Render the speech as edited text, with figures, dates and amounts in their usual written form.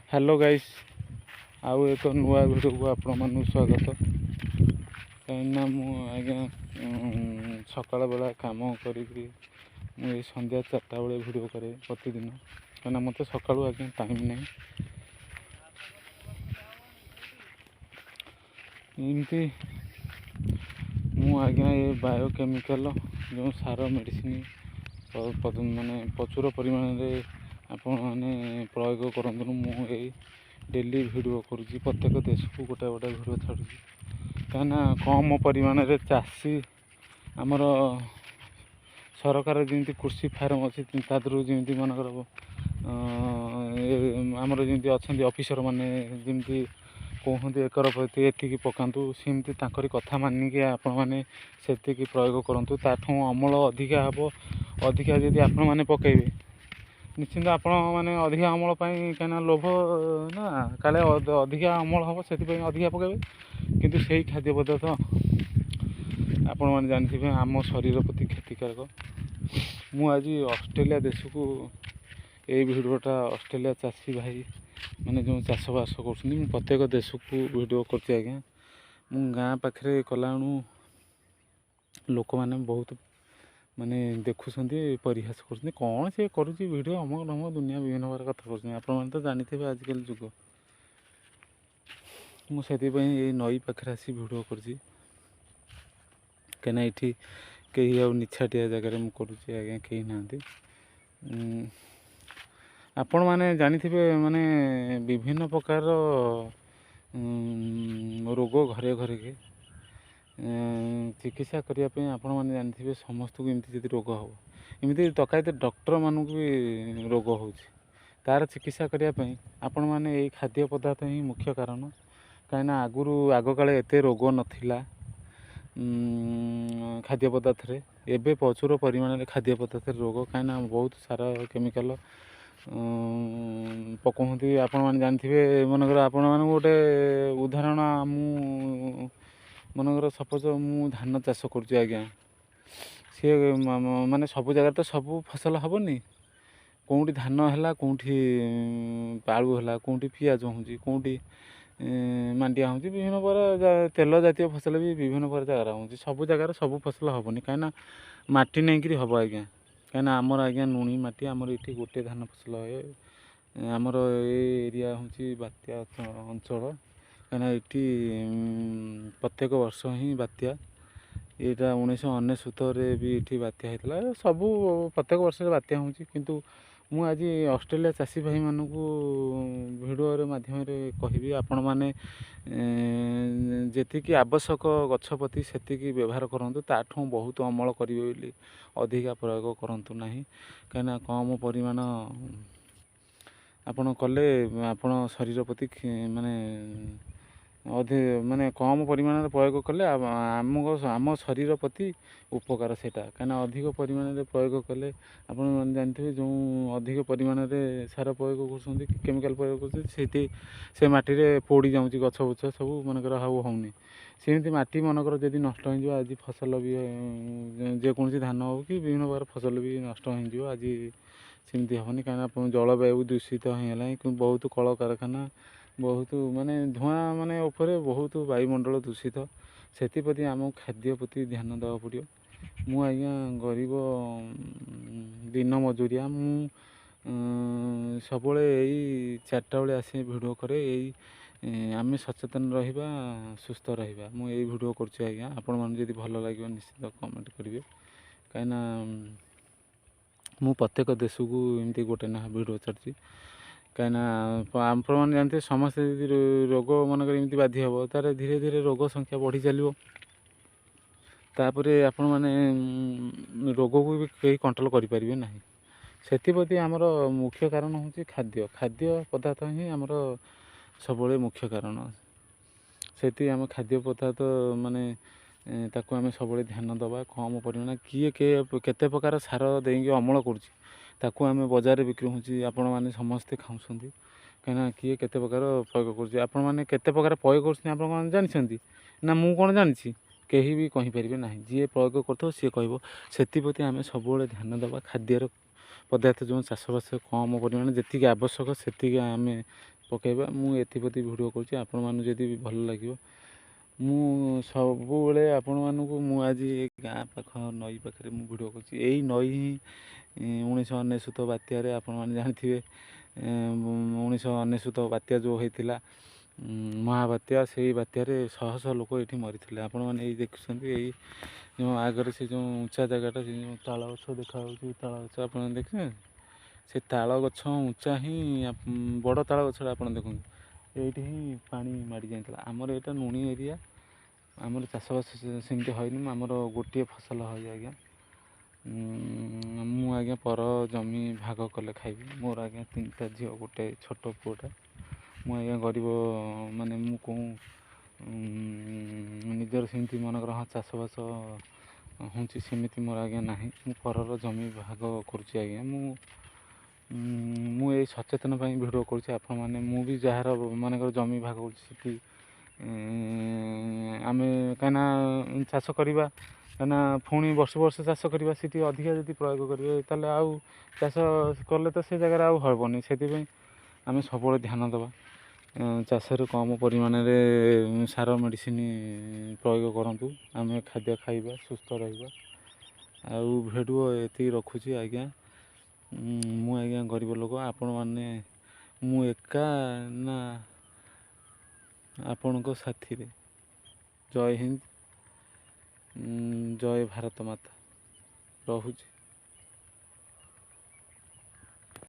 Hello guys, ଆଉ ଏକ ନୂଆ ଭିଡ଼ିଓକୁ ଆପଣମାନଙ୍କୁ ସ୍ୱାଗତ। କାହିଁକିନା ମୁଁ ଆଜ୍ଞା ସକାଳ ବେଳା କାମ କରିକି ମୁଁ ଏଇ ସନ୍ଧ୍ୟା 4ଟା ବେଳେ ଭିଡ଼ିଓ କରେ ପ୍ରତିଦିନ, କାହିଁକିନା ମୋତେ ସକାଳୁ ଆଜ୍ଞା ଟାଇମ୍ ନାହିଁ। ଏମିତି ମୁଁ ଆଜ୍ଞା ଏ ବାୟୋକେମିକାଲ ଯେଉଁ ସାର ମେଡ଼ିସିନ ମାନେ ପ୍ରଚୁର ପରିମାଣରେ ଆପଣମାନେ ପ୍ରୟୋଗ କରନ୍ତୁନି। ମୁଁ ଏଇ ଡେଲି ଭିଡ଼ିଓ କରୁଛି, ପ୍ରତ୍ୟେକ ଦେଶକୁ ଗୋଟେ ଗୋଟେ ଭିଡ଼ିଓ ଛାଡ଼ୁଛି, କାହିଁକିନା କମ୍ ପରିମାଣରେ ଚାଷୀ ଆମର ସରକାର ଯେମିତି କୃଷି ଫାର୍ମ ଅଛି, ତା ଦେହରୁ ଯେମିତି ମନେକର ଆମର ଯେମିତି ଅଛନ୍ତି ଅଫିସର ମାନେ ଯେମିତି କୁହନ୍ତି ଏକର ପ୍ରତି ଏତିକି ପକାନ୍ତୁ, ସେମିତି ତାଙ୍କରି କଥା ମାନିକି ଆପଣମାନେ ସେତିକି ପ୍ରୟୋଗ କରନ୍ତୁ, ତାଠୁ ଅମଳ ଅଧିକା ହେବ। ଅଧିକା ଯଦି ଆପଣମାନେ ପକାଇବେ, ନିଶ୍ଚିନ୍ତ ଆପଣମାନେ ଅଧିକା ଅମଳ ପାଇଁ, କାହିଁକିନା ଲୋଭ ନା, କାଳେ ଅଧିକା ଅମଳ ହେବ, ସେଥିପାଇଁ ଅଧିକା ପକାଇବେ। କିନ୍ତୁ ସେଇ ଖାଦ୍ୟ ପଦାର୍ଥ ଆପଣମାନେ ଜାଣିଥିବେ ଆମ ଶରୀର ପ୍ରତି କ୍ଷତିକାରକ। ମୁଁ ଆଜି ଅଷ୍ଟ୍ରେଲିଆ ଦେଶକୁ ଏଇ ଭିଡ଼ିଓଟା, ଅଷ୍ଟ୍ରେଲିଆ ଚାଷୀ ଭାଇ ମାନେ ଯେଉଁ ଚାଷବାସ କରୁଛନ୍ତି, ମୁଁ ପ୍ରତ୍ୟେକ ଦେଶକୁ ଭିଡ଼ିଓ କରୁଛି ଆଜ୍ଞା। ମୁଁ ଗାଁ ପାଖରେ କଲାବେଳୁ ଲୋକମାନେ ବହୁତ ମାନେ ଦେଖୁଛନ୍ତି, ପରିହାସ କରୁଛନ୍ତି, କ'ଣ ସେ କରୁଛି ଭିଡ଼ିଓ, ଅମକ ଢମକ ଦୁନିଆ ବିଭିନ୍ନ ପ୍ରକାର କଥା କରୁଛନ୍ତି। ଆପଣମାନେ ତ ଜାଣିଥିବେ ଆଜିକାଲି ଯୁଗ। ମୁଁ ସେଥିପାଇଁ ଏଇ ନଈ ପାଖରେ ଆସି ଭିଡ଼ିଓ କରୁଛି, କାହିଁକିନା ଏଇଠି କେହି ଆଉ ନିଛାଟିଆ ଜାଗାରେ ମୁଁ କରୁଛି ଆଜ୍ଞା, କେହି ନାହାନ୍ତି। ଆପଣମାନେ ଜାଣିଥିବେ ମାନେ ବିଭିନ୍ନ ପ୍ରକାରର ରୋଗ ଘରେ ଘରେକେ ଚିକିତ୍ସା କରିବା ପାଇଁ ଆପଣମାନେ ଜାଣିଥିବେ ସମସ୍ତଙ୍କୁ ଏମିତି ଯଦି ରୋଗ ହେବ, ଏମିତି ତକାୟତ ଡକ୍ଟରମାନଙ୍କୁ ବି ରୋଗ ହେଉଛି, ତା'ର ଚିକିତ୍ସା କରିବା ପାଇଁ ଆପଣମାନେ ଏଇ ଖାଦ୍ୟ ପଦାର୍ଥ ହିଁ ମୁଖ୍ୟ କାରଣ। କାହିଁକିନା ଆଗରୁ ଆଗକାଳେ ଏତେ ରୋଗ ନଥିଲା ଖାଦ୍ୟ ପଦାର୍ଥରେ, ଏବେ ପ୍ରଚୁର ପରିମାଣରେ ଖାଦ୍ୟ ପଦାର୍ଥରେ ରୋଗ, କାହିଁକିନା ବହୁତ ସାର କେମିକାଲ ପକାଉଛନ୍ତି। ଆପଣମାନେ ଜାଣିଥିବେ, ମନେକର ଆପଣମାନଙ୍କୁ ଗୋଟେ ଉଦାହରଣ ମୁଁ ମନେକର ସପୋଜ ମୁଁ ଧାନ ଚାଷ କରୁଛି ଆଜ୍ଞା, ସିଏ ମାନେ ସବୁ ଜାଗାରେ ତ ସବୁ ଫସଲ ହେବନି, କେଉଁଠି ଧାନ ହେଲା, କେଉଁଠି ଆଳୁ ହେଲା, କେଉଁଠି ପିଆଜ ହେଉଛି, କେଉଁଠି ମାଣ୍ଡିଆ ହେଉଛି, ବିଭିନ୍ନ ପ୍ରକାର ତେଲ ଜାତୀୟ ଫସଲ ବି ବିଭିନ୍ନ ପ୍ରକାର ଜାଗାରେ ହେଉଛି। ସବୁ ଜାଗାରେ ସବୁ ଫସଲ ହେବନି, କାହିଁକିନା ମାଟି ନେଇକିରି ହେବ ଆଜ୍ଞା। କାହିଁକିନା ଆମର ଆଜ୍ଞା ଲୁଣି ମାଟି, ଆମର ଏଇଠି ଗୋଟେ ଧାନ ଫସଲ ହୁଏ। ଆମର ଏ ଏରିଆ ହେଉଛି ବାତ୍ୟା ଅଞ୍ଚଳ, କାହିଁକିନା ଏଇଠି ପ୍ରତ୍ୟେକ ବର୍ଷ ହିଁ ବାତ୍ୟା। ଏଇଟା 1999ରେ ବି ଏଇଠି ବାତ୍ୟା ହେଇଥିଲା। ସବୁ ପ୍ରତ୍ୟେକ ବର୍ଷରେ ବାତ୍ୟା ହେଉଛି। କିନ୍ତୁ ମୁଁ ଆଜି ଅଷ୍ଟ୍ରେଲିଆ ଚାଷୀ ଭାଇମାନଙ୍କୁ ଭିଡ଼ିଓର ମାଧ୍ୟମରେ କହିବି, ଆପଣମାନେ ଯେତିକି ଆବଶ୍ୟକ ଗଛ ପ୍ରତି ସେତିକି ବ୍ୟବହାର କରନ୍ତୁ, ତାଠୁ ବହୁତ ଅମଳ କରିବେ ବୋଲି ଅଧିକା ପ୍ରୟୋଗ କରନ୍ତୁ ନାହିଁ। କାହିଁକିନା କମ୍ ପରିମାଣ ଆପଣ କଲେ ଆପଣ ଶରୀର ପ୍ରତି ମାନେ ମାନେ କମ୍ ପରିମାଣରେ ପ୍ରୟୋଗ କଲେ ଆମ ଶରୀର ପ୍ରତି ଉପକାର ସେଇଟା। କାହିଁକିନା ଅଧିକ ପରିମାଣରେ ପ୍ରୟୋଗ କଲେ ଆପଣ ଜାଣିଥିବେ ଯେଉଁ ଅଧିକ ପରିମାଣରେ ସାର ପ୍ରୟୋଗ କରୁଛନ୍ତି କି କେମିକାଲ ପ୍ରୟୋଗ କରୁଛନ୍ତି, ସେଇଠି ସେ ମାଟିରେ ପୋଡ଼ି ଯାଉଛି ଗଛ ବୁଛ ସବୁ, ମନେକର ଆଉ ହେଉନି। ସେମିତି ମାଟି ମନେକର ଯଦି ନଷ୍ଟ ହେଇଯିବ, ଆଜି ଫସଲ ବି ଯେକୌଣସି ଧାନ ହେଉ କି ବିଭିନ୍ନ ପ୍ରକାର ଫସଲ ବି ନଷ୍ଟ ହେଇଯିବ। ଆଜି ସେମିତି ହେବନି, କାହିଁକିନା ଜଳବାୟୁ ଦୂଷିତ ହେଇଗଲାଣି, ବହୁତ କଳକାରଖାନା, ବହୁତ ମାନେ ଧୂଆଁ ମାନେ ଉପରେ ବହୁତ ବାୟୁମଣ୍ଡଳ ଦୂଷିତ। ସେଥିପ୍ରତି ଆମକୁ ଖାଦ୍ୟ ପ୍ରତି ଧ୍ୟାନ ଦେବାକୁ ପଡ଼ିବ। ମୁଁ ଆଜ୍ଞା ଗରିବ ଦିନ ମଜୁରିଆ, ମୁଁ ସବୁବେଳେ ଏଇ 4ଟା ବେଳେ ଆସି ଭିଡ଼ିଓ କରେ। ଏଇ ଆମେ ସଚେତନ ରହିବା, ସୁସ୍ଥ ରହିବା, ମୁଁ ଏଇ ଭିଡ଼ିଓ କରୁଛି ଆଜ୍ଞା। ଆପଣମାନଙ୍କୁ ଯଦି ଭଲ ଲାଗିବ ନିଶ୍ଚିତ କମେଣ୍ଟ କରିବେ, କାହିଁକିନା ମୁଁ ପ୍ରତ୍ୟେକ ଦେଶକୁ ଏମିତି ଗୋଟେ ଲେଖା ଭିଡ଼ିଓ ଛାଡ଼ୁଛି। କାହିଁକିନା ଆପଣମାନେ ଜାଣିଥିବେ ସମସ୍ତେ ଯଦି ରୋଗ ମନେକର ଏମିତି ବାଧି ହେବ, ତା'ହେଲେ ଧୀରେ ଧୀରେ ରୋଗ ସଂଖ୍ୟା ବଢ଼ି ଚାଲିବ। ତାପରେ ଆପଣମାନେ ରୋଗକୁ ବି କେହି କଣ୍ଟ୍ରୋଲ କରିପାରିବେ ନାହିଁ। ସେଥିପ୍ରତି ଆମର ମୁଖ୍ୟ କାରଣ ହେଉଛି ଖାଦ୍ୟ। ଖାଦ୍ୟ ପଦାର୍ଥ ହିଁ ଆମର ସବୁବେଳେ ମୁଖ୍ୟ କାରଣ। ସେଥି ଆମ ଖାଦ୍ୟ ପଦାର୍ଥ ମାନେ ତାକୁ ଆମେ ସବୁବେଳେ ଧ୍ୟାନ ଦେବା। କମ୍ ପରିମାଣ କିଏ କେତେ ପ୍ରକାର ସାର ଦେଇକି ଅମଳ କରୁଛି, ତାକୁ ଆମେ ବଜାରରେ ବିକ୍ରି ହେଉଛି, ଆପଣମାନେ ସମସ୍ତେ ଖାଉଛନ୍ତି। କାହିଁକିନା କିଏ କେତେ ପ୍ରକାର ପ୍ରୟୋଗ କରୁଛି, ଆପଣମାନେ କେତେ ପ୍ରକାର ପ୍ରୟୋଗ କରୁଛନ୍ତି ଆପଣ କ'ଣ ଜାଣିଛନ୍ତି ନା ମୁଁ କ'ଣ ଜାଣିଛି, କେହି ବି କହିପାରିବେ ନାହିଁ। ଯିଏ ପ୍ରୟୋଗ କରୁଥିବ ସିଏ କହିବ। ସେଥିପ୍ରତି ଆମେ ସବୁବେଳେ ଧ୍ୟାନ ଦେବା। ଖାଦ୍ୟର ପଦାର୍ଥ ଯେଉଁ ଚାଷବାସ କମ୍ ପରିମାଣ ଯେତିକି ଆବଶ୍ୟକ ସେତିକି ଆମେ ପକାଇବା। ମୁଁ ଏଥିପ୍ରତି ଭିଡ଼ିଓ କରୁଛି। ଆପଣମାନଙ୍କୁ ଯଦି ବି ଭଲ ଲାଗିବ, ମୁଁ ସବୁବେଳେ ଆପଣମାନଙ୍କୁ, ମୁଁ ଆଜି ଏ ଗାଁ ପାଖ ନଈ ପାଖରେ ମୁଁ ଭିଡ଼ିଓ କରୁଛି। ଏଇ ନଈ ହିଁ 1999 ବାତ୍ୟାରେ, ଆପଣମାନେ ଜାଣିଥିବେ, 1999 ବାତ୍ୟା ଯେଉଁ ହେଇଥିଲା ମହାବାତ୍ୟା, ସେଇ ବାତ୍ୟାରେ ଶହ ଶହ ଲୋକ ଏଇଠି ମରିଥିଲେ। ଆପଣମାନେ ଏଇ ଦେଖୁଛନ୍ତି, ଏଇ ଯେଉଁ ଆଗରେ ସେ ଯେଉଁ ଉଞ୍ଚା ଜାଗାଟା, ସେ ଯେଉଁ ତାଳ ଗଛ ଦେଖାଯାଉଛି, ତାଳ ଗଛ ଆପଣ ଦେଖିଛନ୍ତି, ସେ ତାଳ ଗଛ ଉଞ୍ଚା ହିଁ ବଡ଼ ତାଳ ଗଛଟା ଆପଣ ଦେଖନ୍ତୁ, ଏଇଠି ହିଁ ପାଣି ମାଡ଼ି ଯାଇଥିଲା। ଆମର ଏଇଟା ଲୁଣି ଏରିଆ, ଆମର ଚାଷବାସ ସେମିତି ହଏନି। ଆମର ଗୋଟିଏ ଫସଲ ହଏ ଆଜ୍ଞା। ମୁଁ ଆଜ୍ଞା ପର ଜମି ଭାଗ କଲେ ଖାଇବି। ମୋର ଆଜ୍ଞା 3ଟା ଝିଅ, ଗୋଟେ ଛୋଟ ପୁଅଟା। ମୁଁ ଆଜ୍ଞା ଗରିବ, ମାନେ ମୁଁ କେଉଁ ନିଜର ସେମିତି ମନେକର ହଁ ଚାଷବାସ ହେଉଛି, ସେମିତି ମୋର ଆଜ୍ଞା ନାହିଁ। ମୁଁ ପରର ଜମି ଭାଗ କରୁଛି ଆଜ୍ଞା। ମୁଁ ଏଇ ସଚେତନ ପାଇଁ ଭିଡ଼ିଓ କରୁଛି। ଆପଣମାନେ, ମୁଁ ବି ଯାହାର ମନେକର ଜମି ଭାଗ କରୁଛି, ସେଠି ଆମେ କାହିଁକିନା ଚାଷ କରିବା, କାହିଁକିନା ପୁଣି ବର୍ଷ ବର୍ଷ ଚାଷ କରିବା, ସେଠି ଅଧିକା ଯଦି ପ୍ରୟୋଗ କରିବେ, ତାହେଲେ ଆଉ ଚାଷ କଲେ ତ ସେ ଜାଗାରେ ଆଉ ହେବନି। ସେଥିପାଇଁ ଆମେ ସବୁବେଳେ ଧ୍ୟାନ ଦେବା, ଚାଷରେ କମ୍ ପରିମାଣରେ ସାର ମେଡ଼ିସିନ ପ୍ରୟୋଗ କରନ୍ତୁ। ଆମେ ଖାଦ୍ୟ ଖାଇବା, ସୁସ୍ଥ ରହିବା। ଆଉ ଭିଡ଼ିଓ ଏତିକି ରଖୁଛି ଆଜ୍ଞା। ମୁଁ ଆଜ୍ଞା ଗରିବ ଲୋକ। ଆପଣମାନେ, ମୁଁ ଏକା ନା ଆପଣଙ୍କ ସାଥିରେ? ଜୟ ହିନ୍ଦ, ଜୟ ଭାରତ ମାତା। ରହୁଛି।